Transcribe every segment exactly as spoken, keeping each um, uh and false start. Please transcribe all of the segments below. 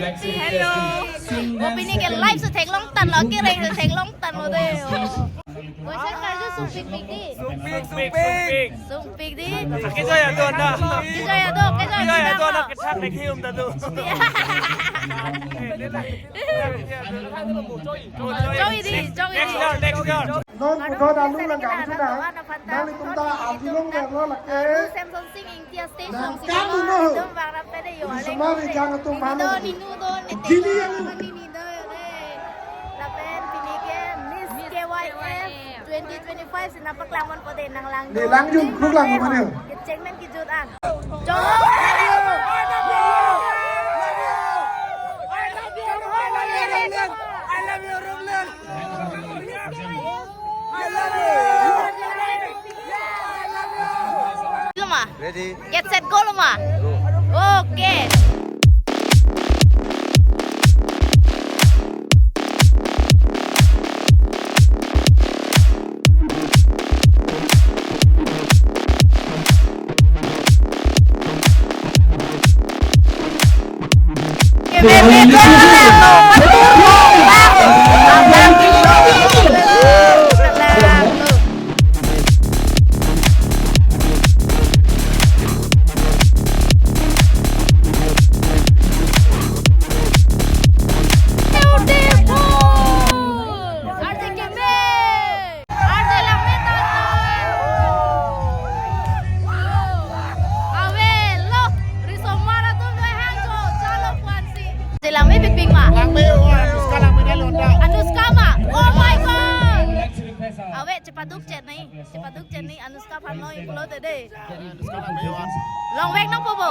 Hello. Bo pini ke live si theklong tanglo, kereng si theklong tanglo de. Boysen karju sungpik pik di. Sungpik, sungpik. Sungpik di. Kejoi ado na. Kejoi ado, kejoi ado na. Kethak nek hium ta do. Choi di, choi di. Next door, next door. Non puthot alu lang kami tu na. Nanglitum ta avilong verlo lake. Samson Sing Ingti a stage nang along si kamu no. Dum bang rap pede yo. Di ale semua kami rijang atum pini mana do lagi. Ninu do nete. Gini ya lu. Nini do yo ne. Lapen pini ke Miss K Y F twenty twenty-five si nangpaklang ponpo de, nang lang. Ne lang jun, kruk lang mana yo. Kecheng men kejut an. Jong. I love you, Romlan. Lo ma? Ready? Get set, go lo ma? Go. Okay. Arje Langme ta. Avelo, risomar atum do hangjo, chalo puansi. Arje Langme pik pik ma. Langme, oh, Anushka Langme na londa. Anushka ma. Oh my God. Ave, chepaduk chet nai. Chepaduk chet nai, Anushka aphan longji pulote de. Anushka Langme, oh. Longvek nangpo bo.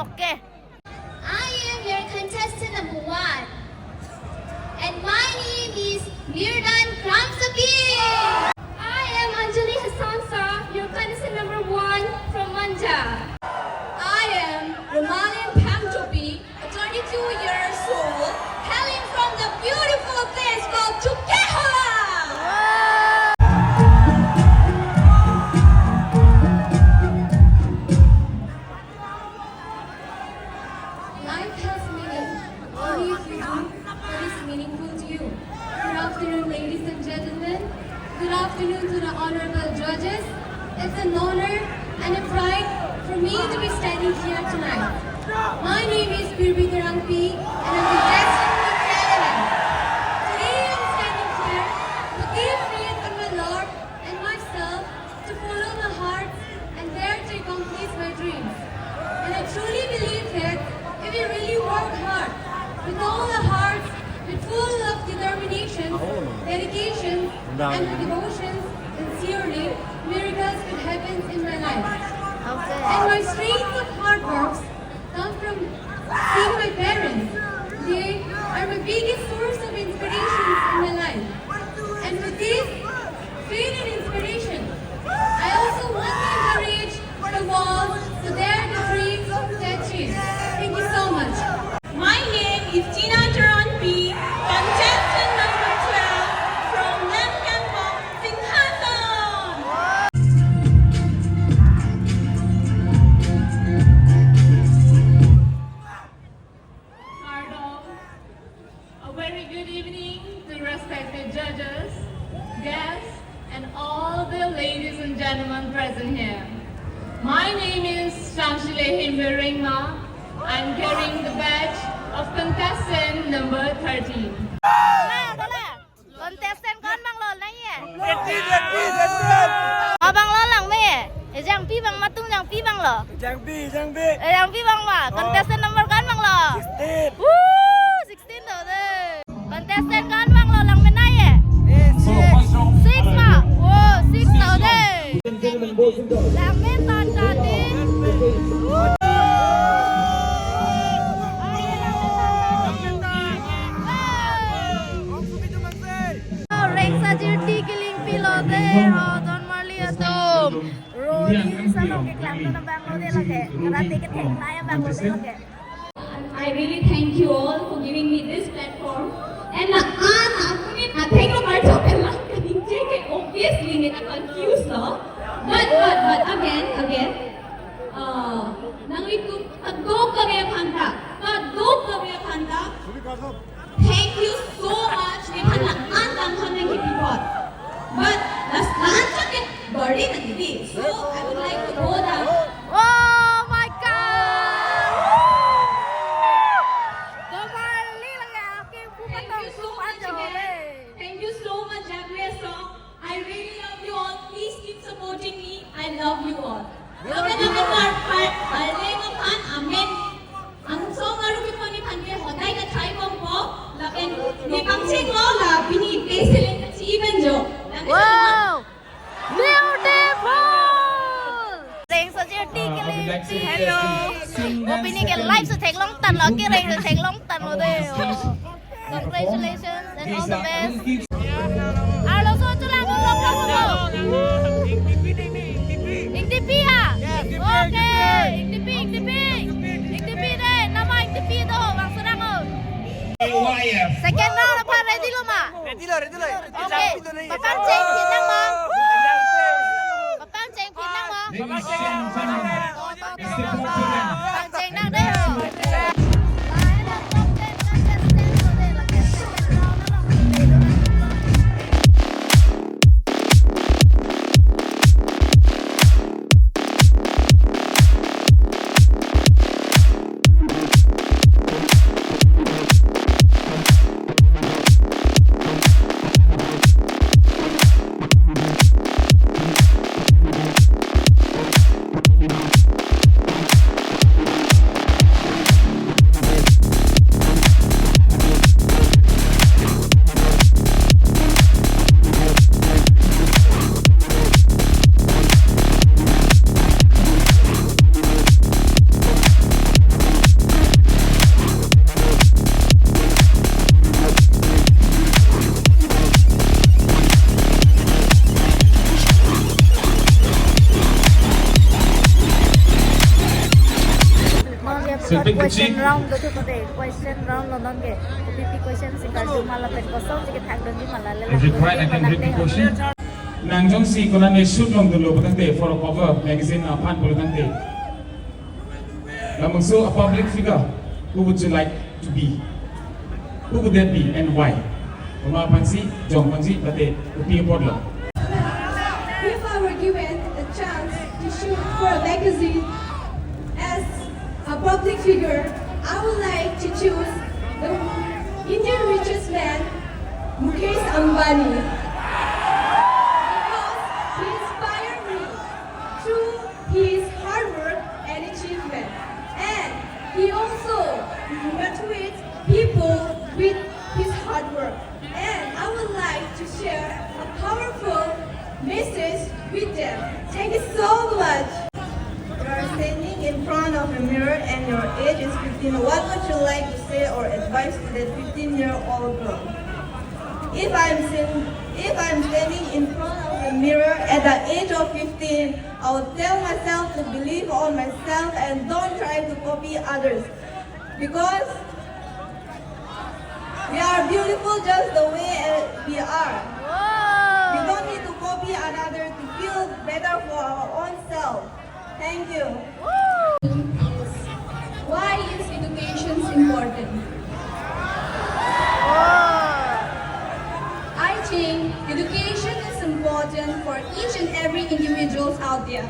Okay. I am your contestant number one. And my name is Mirdan Kramsapi. I am Anjali Hassan Shah, your contestant number one from Manja. I am Romalin Phangchopi, a twenty-two years old, hailing from the beautiful place called Chokihola. Life has meaning only if you do what is meaningful to you. Good afternoon, ladies and gentlemen. Good afternoon to the honorable judges. It's an honor and a pride for me to be standing here tonight. My name is Birbi Terangpi, and I'm contestant from Kerala. Today I'm standing here to give faith on my Lord and myself to follow my heart and dare to accomplish my dreams. And I truly believe that if we really work hard, with all our hearts, with full of determination, dedication, and devotion, sincerely, miracles can happen in my life. Okay. And my strength of hard works come from seeing my parents. They are my biggest source of inspirations in my life. And with this faith and inspiration, I also want to encourage the walls so that the dreams can achieve. Thank you so much. My name is Tina Teronpi, contestant number twelve from Lamkangpong, Singhason. Kardom. A very good evening to respected judges, guests, and all the ladies and gentlemen present here. My name is Shanshile Himbe Rengma. I'm carrying the badge of contestant number thirteen. Contestant ko-an abang lo nangji? Abang lo Langme. Ejang pi abang ma, atum jang pi abang lo? Ejang pi, ejang pi. Ejang pi abang ma. Oh. Contestant number ko-an abang lo? Sixteen. Woo, sixteen to de. Contestant ko-an abang lo Langme nangji? Eh, six. Six ma. Woo, six to de. Langme ton tadi. Woo. Rengsa jirti kiling pilo de, oh, don marli atum. Rodi salom keklang abang lo de lake. Karate ketheng nai abang lo de lake. I really thank you all for giving me this platform. And la an apuni atheng lo marcho pelang kaningje ke obviously neta confused lo. But, but, but again, again, uh, nanglitum kadokave aphan ta, kadokave aphan Tan lo, kireng theklong tan lo de. Oh. Congratulations and all the best. Arloso chelang, long long long. Ingtipi ya? Okay, Ingtipi, Ingtipi. Ingtipi de, nama Ingtipi do, bang serang o. Second round aphan ready lo ma? Ready lo, ready lo. Okay. Papan cheng pinang ma? Papan cheng pinang ma? Ladies and gentlemen, it's the popular Papan cheng nang de ho. Now we have got question round, go to the question round lo non ke. Kopi pi question si karju ma lapen kosonsi kethak dun ji ma la le. If you try, I can repeat the question. Nang jongsi konane shoot longdunlo pulotangte, for a cover magazine aphan pulotangte, labangso a public figure, who would you like to be? Who would that be and why? Komat aphansi, jong aphansi, mate kopi apotlo? If I were given a chance to shoot for a magazine as a public figure, I would like to choose the Indian richest man, Mukesh Ambani, because he inspired me through his hard work and achievement. And he also motivates people with his hard work. And I would like to share a powerful message with them. Thank you so much. You are standing in front of a mirror and your age is fifteen. What would you like to say or advise to that fifteen-year-old girl? If I'm stand-, if I'm standing in front of a mirror at the age of fifteen, I would tell myself to believe on myself and don't try to copy others. Because we are beautiful just the way, uh, we are. Wow. We don't need to copy another to feel better for our own self. Thank you. Why is education important? I think education is important for each and every individuals out there,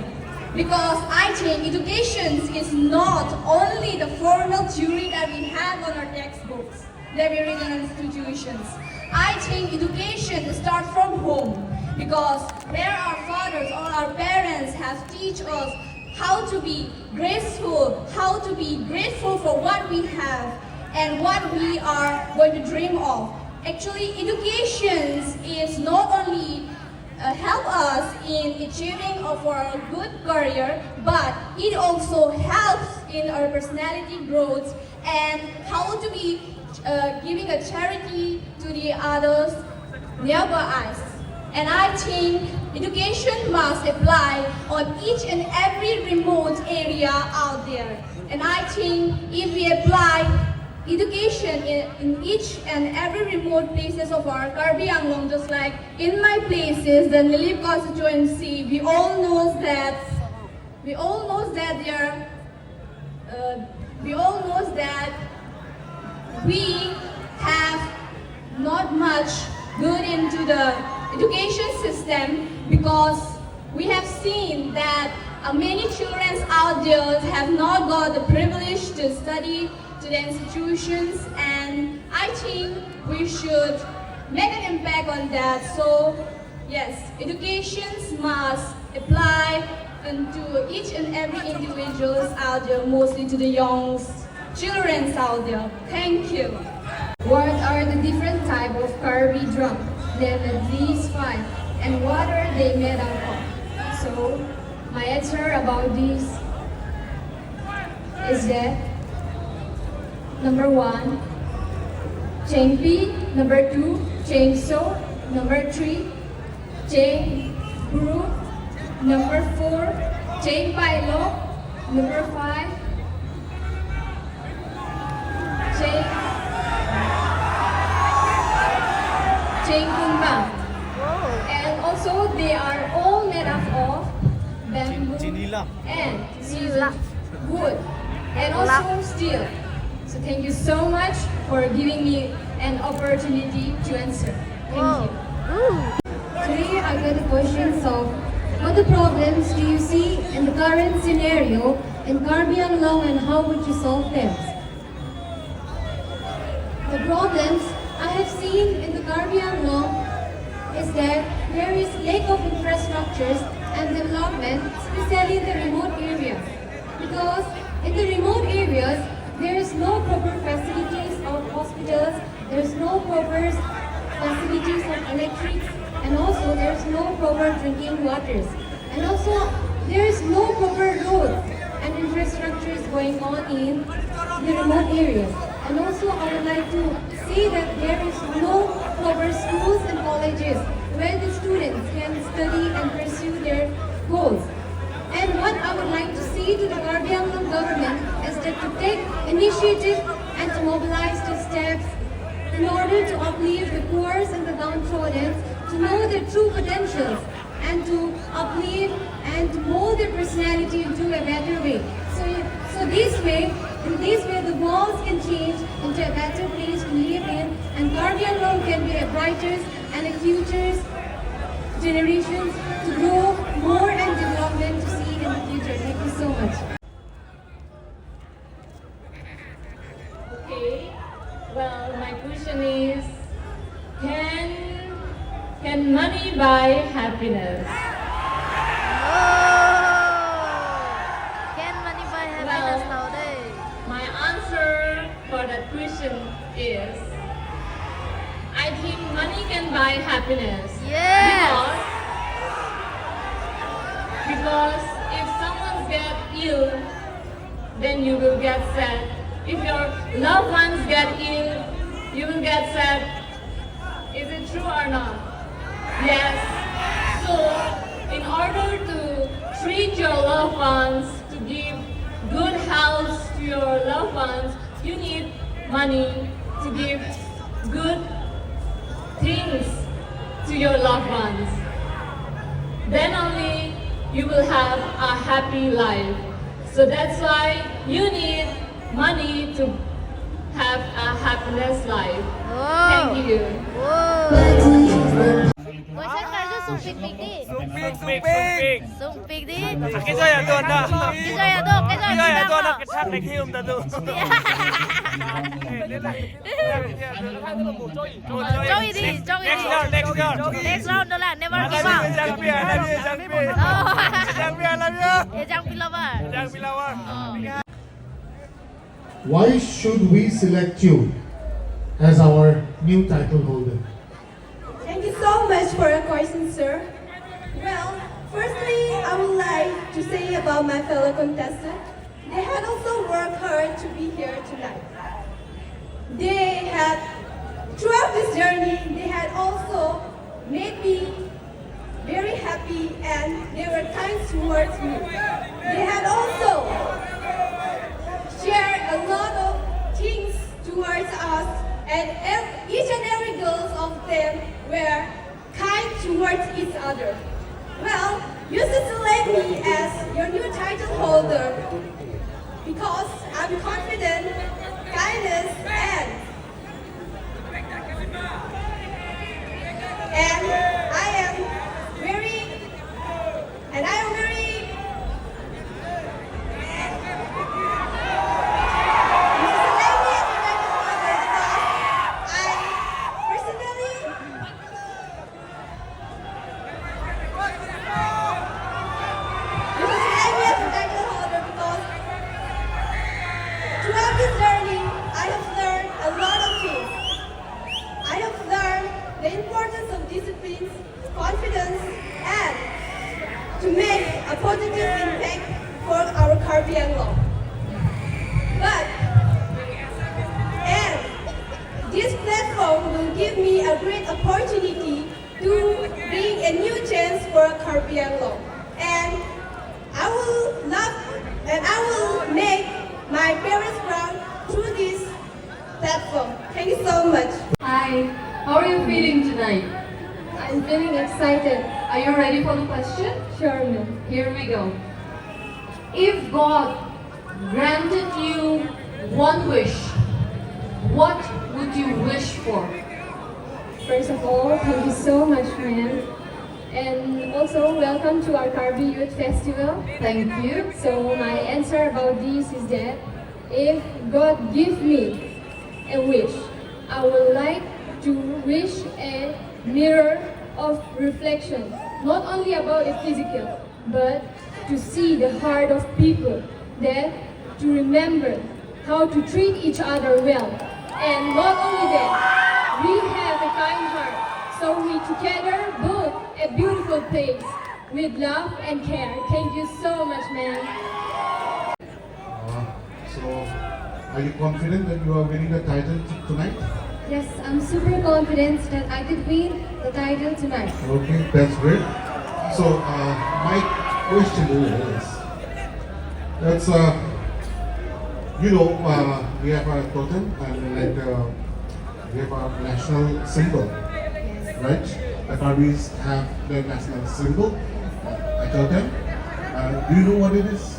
because I think education is not only the formal theory that we have on our textbooks, that we read in institutions. I think education starts from home, because where our fathers or our parents have teach us how to be graceful, how to be grateful for what we have and what we are going to dream of. Actually, education is not only, uh, help us in achieving of our good career, but it also helps in our personality growth and how to be, uh, giving a charity to the others nearby us. And I think education must apply on each and every remote area out there. And I think if we apply education in, in each and every remote places of our Karbi Anglong, just like in my places, the Nilip constituency, we all knows that, we all knows that there, uh, we all knows that we have not much good into the education system, because we have seen that, uh, many children out there have not got the privilege to study to the institutions, and I think we should make an impact on that. So yes, educations must apply into each and every individuals out there, mostly to the young children out there. Thank you. What are the different type of Karbi drum? Name at least five. And what are they made out of? So, my answer about this is that Number one, Chengpi. Number two, Chengso. Number three, Cheng Bru. Number four, Cheng Pailo. Number five, Cheng, Cheng Kunba. And also, they are all made up of bamboo and wood, and also steel. So thank you so much for giving me an opportunity to answer. Thank you. Today I got the questions of what the problems do you see in the current scenario in Karbi Anglong and how would you solve them? The problems I have seen in the Karbi Anglong is that there is lack of infrastructures and development, especially in the remote areas. Because in the remote areas, there is no proper facilities of hospitals, there is no proper facilities of electrics, and also there is no proper drinking waters. And also, there is no proper roads and infrastructure is going on in the remote areas. And also, I would like to say that there is no proper schools and colleges where the students can study and pursue their goals. And what I would like to say to the Karbi Anglong government is that to take initiative and to mobilize the steps in order to uplift the poor and the downtrodden, to know their true potentials and to uplift and to mold their personality into a better way. So, so this way, in this way, the world can change into a better place to live in, and Karbi Anglong can be a brighter and a future generation to grow more and development to see in the future. Thank you so much. Okay. Well, my question is, can can money buy happiness? Can money buy happiness? Well, nowadays, my answer for that question is, I think money can buy happiness. Yes. Because, because if someone get ill, then you will get sad. If your loved ones get ill, you will get sad. Is it true or not? Yes. So, in order to treat your loved ones, to give good health to your loved ones, you need money to give good things to your loved ones. Then only you will have a happy life. So that's why you need money to have a happiness life. Thank you. Question karju sungpik pik di. Sungpik, sungpik. Sungpik di. Kejoi ado na. Kejoi ado, kejoi ado na. Kejoi ado na, kethak nek hium ta do. Choi di, choi di. Next round, next round. Next round dolang, never give up. Jangpi, I love you, Jangpi. Oh. Jangpi, I love you. Jangpi lover. Jangpi lover. Oh. Why should we select you as our new title holder? Thank you so much for your question, sir. Well, firstly, I would like to say about my fellow contestant, they had also worked hard to be here tonight. They had, throughout this journey, they had also made me very happy and they were kind towards me. They had also shared a lot of things towards us, and ev-, each and every girls of them were kind towards each other. Well, you should select me as your new title holder because I'm confident, kindness, and, and I am very, and I am very, you should select me as your title holder because I personally This is Amy as a title holder because throughout this journey, I have learned a lot of things. I have learned the importance of disciplines, confidence, and to make a positive impact for our Karbi Anglong. But Karbi Anglong. And I will love and I will make my parents proud through this platform. Thank you so much. Hi, how are you feeling tonight? I'm feeling excited. Are you ready for the question? Sure, ma'am. Here we go. If God granted you one wish, what would you wish for? First of all, thank you so much, ma'am. And also, welcome to our Karbi Youth Festival. Thank you. So, my answer about this is that if God give me a wish, I would like to wish a mirror of reflection, not only about the physical, but to see the heart of people, that to remember how to treat each other well. And not only that, we have a kind heart, so we together build a beautiful place with love and care. Thank you so much, ma'am. Uh, so, are you confident that you are winning the title t- tonight? Yes, I'm super confident that I could win the title tonight. Okay, that's great. So, uh, my question is, that's, uh, you know, uh, we have a totem and, like, uh, we have a national symbol, right? The Karbis have the national symbol, a totem. Uh, do you know what it is?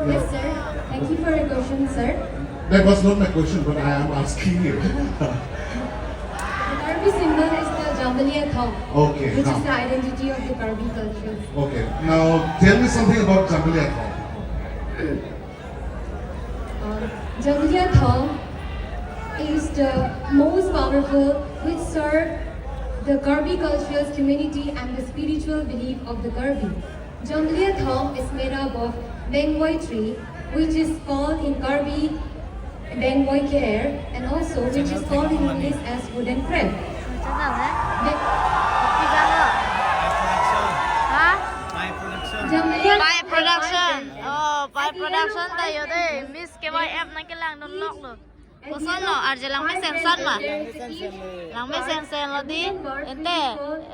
Yes, sir. Thank you for your question, sir. That was not my question, but I am asking you. The Karbi symbol is the Jambaliya Thong, okay, which now is the identity of the Karbi culture. Okay, now tell me something about Jambaliya Thong. Uh, Jambaliya Thong is the most powerful, which serve the Karbi cultural community and the spiritual belief of the Karbi. Jambaliya Thong is made up of bengvoi tree, which is called in Karbi bengvoi kerer, and also which is called in English as wooden crab. Channel, eh? Be- Tiga lo. Ha? Jambaliya Pai Production. Oh, Pai Production ta yo de. Miss K Y F nangkelangdun lok lo. Koson lo, arje langmesen son ma? Langmesen sen lo di. Ente,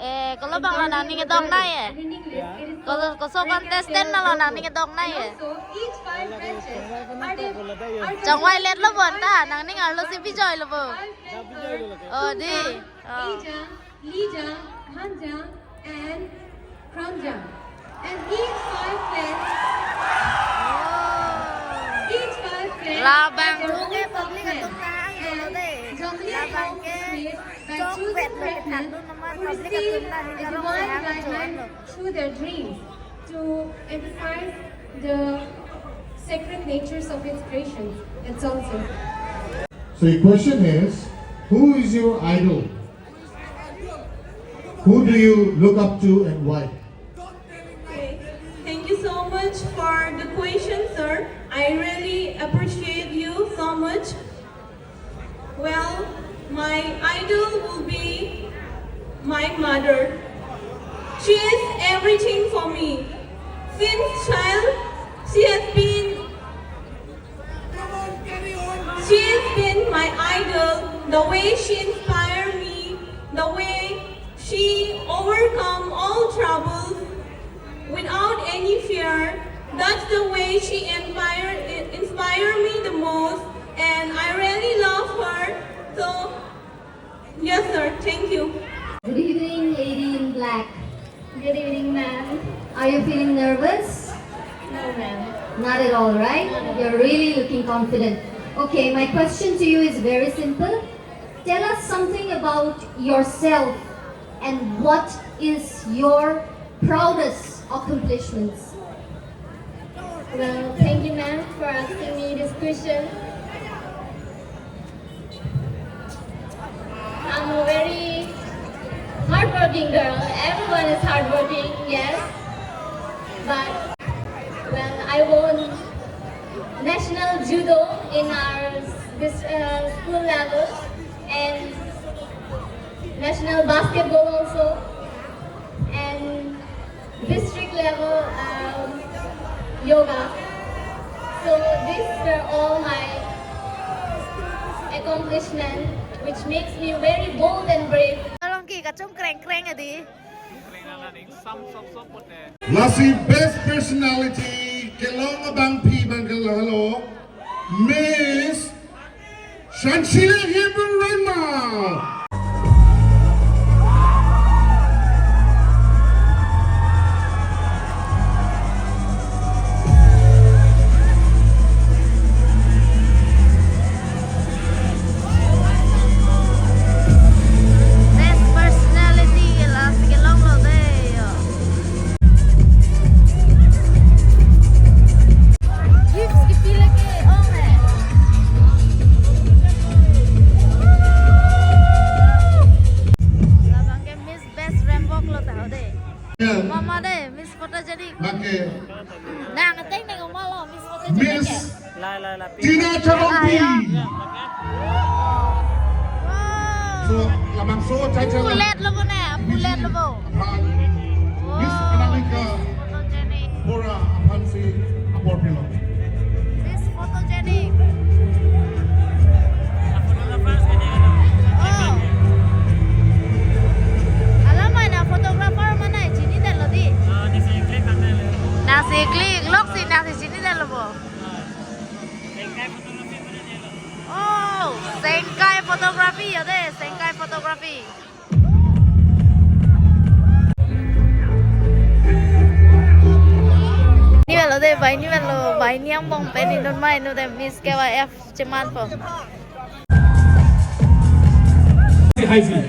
eh, kolo bang lo nangning kedok nai, eh? Kolo, koso contestant ma lo nangning kedok nai, eh? Chongvai let lo bonta, nangning arlo si bijoy lo bo. Oh, di. Oh. Lijang, Hanjang, and Kronjang. And each five plants, each five plants Labang has their own subplant. And Jambaliya Thong is made by chosen fragments who receive a divine guideline through their dreams to emphasize the sacred natures of its creations. That's all, sir. So your question is, who is your idol? Who do you look up to and why? Okay. Thank you so much for the question, sir. I really appreciate you so much. Well, my idol will be my mother. She is everything for me. Since child, she has been She has been my idol, the way she inspired me, the way she overcome all troubles without any fear. That's the way she inspired, inspired me the most, and I really love her. So, yes, sir. Thank you. Good evening, lady in black. Good evening, ma'am. Are you feeling nervous? No, ma'am. Not at all, right? Not at all. You're really looking confident. Okay, my question to you is very simple. Tell us something about yourself and what is your proudest accomplishments? Well, thank you, ma'am, for asking me this question. I'm a very hardworking girl. Everyone is hardworking, yes. But, well, I won national judo in our this uh, school level and national basketball also. And district level um, yoga. So these were all my accomplishments, which makes me very bold and brave. Along ki kachung kreng kreng adi. Lasi best personality kelong abangpi abang ke lahelo Miss Shanshila Hembrem Rengma. Best personality ke lasi kelong lo dei, yo. Gifts kipi lagi, oh, eh. Labang ke Miss Best Rembok lo tahu deh. Ya. Mama deh, Miss Photogenic. Oke. Nang ateng neng oma lo, Miss Photogenic. Miss ya? Lai, lai, lai. Tina Charongpi. Ah, ya. Wow. So, labangso chai chai. Pulet lo bo ne, pulet lo bo. Aphan. Miss Wow. Anamika Photogenic. Bora aphansi apor pilo. Miss Photogenic. Oh. Alamai na photographer mana chinidetlo dei. Nangsi click, loksi nangsi chinidetlo bo. Oh, Sengkai Photography ya dei, Sengkai Photography. Ni velo dei, banghini velo, banghini angbong pen inut mai nu dei Miss K Y F chemanpo. Hi, hi.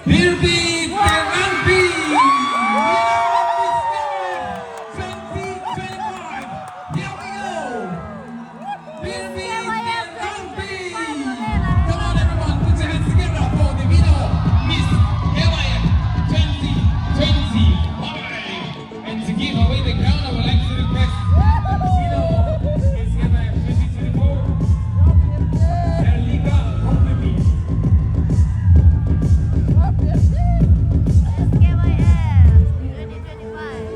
Birbi Terangpi. Twenty twenty-five. Here we go. Birbi Terangpi. Come on, everyone, put your hands together for the winner, Miss K Y F twenty twenty-five. And to give away the crown, I would like to request Sino, S K Y F twenty twenty-four, Erlika Hongmepi. S K Y F twenty twenty-five.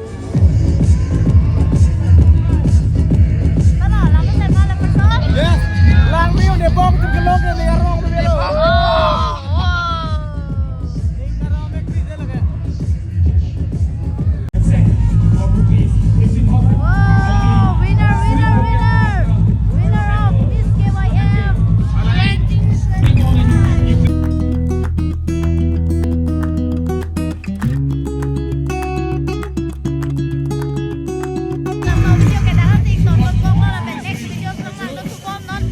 Yes, lang ni udah bong tu kelok ni arong tu belok. Oh, oh. Wow, winner, winner, winner! Winner of Miss K Y F twenty twenty-five! Laso video ke dak tik tongpon bom non, lapen next videos along nangtumpon non,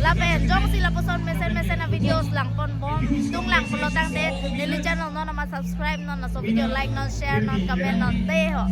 lapen jongsi lapuson mesen mesen a videos langpon bom, tung lang pulo tangte neli channel non ama subscribe non, laso video like non, share non, comment non, dei ho.